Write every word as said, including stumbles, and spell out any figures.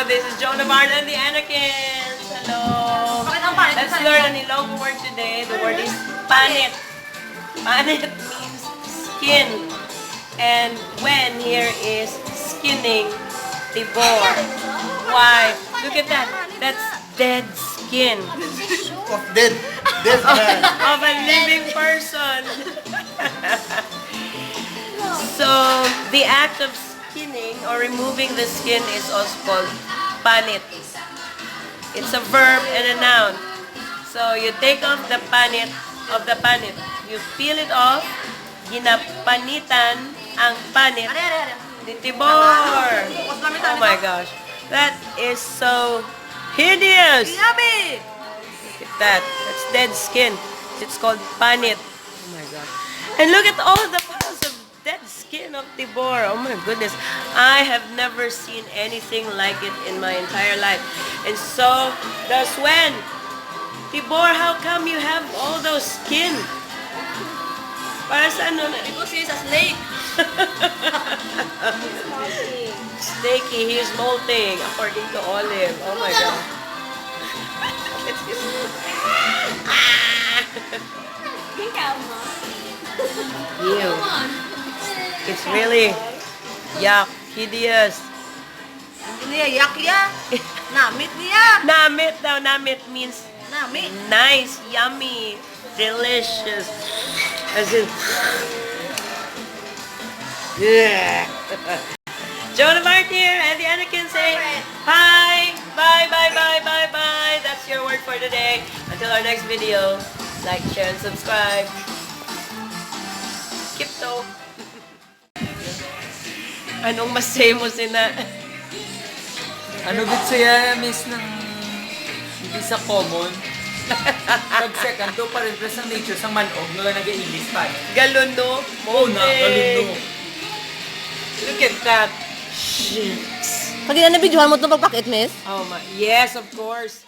This is Joan of Arc and the Anarchist. Hello. Let's learn an Ilonggo word today. The word is panit. Panit means skin. And Wen here is skinning Tibor. Why? Look at that. That's dead skin. Of dead. Dead man. Of a living person. So, the act of skinning or removing the skin is also called panit. It's a verb and a noun. So, you take off the panit of the panit. You peel it off. Ginapanitan ang panit ni Tibor. Oh my gosh. That is so hideous. Yummy! Look at that. That's dead skin. It's called panit. Oh my gosh. And look at all the piles of dead skin of Tibor. Oh my goodness. I have never seen anything like it in my entire life. And so, does Wen. Tibor, how come you have all those skin? Para sa ano na? Because he's a snake. Snaky, he's molting, according to Olive. Oh my God. Ikaw mo. Ew. It's really yuck, hideous. Hindi niya yakya. Namit niya. Namit daw, namit means Nami. Nice, yummy, delicious. As in, yeah. Joan of Arc here, and the Anakin say, hi, bye, bye, bye, bye, bye. That's your word for today. Until our next video, like, share, and subscribe. Keep to. Anong masay mo sina? Ano gid siya, miss, ng hindi sa common? Pag second, do pa rin, pero sa nature, sa manog, nga nag-iilis pa. Galon, no? Oo na, galon, no? Look at that. Shit. Kagi na nabidyohan mo itong pagpakit, miss? Oh my, yes, of course.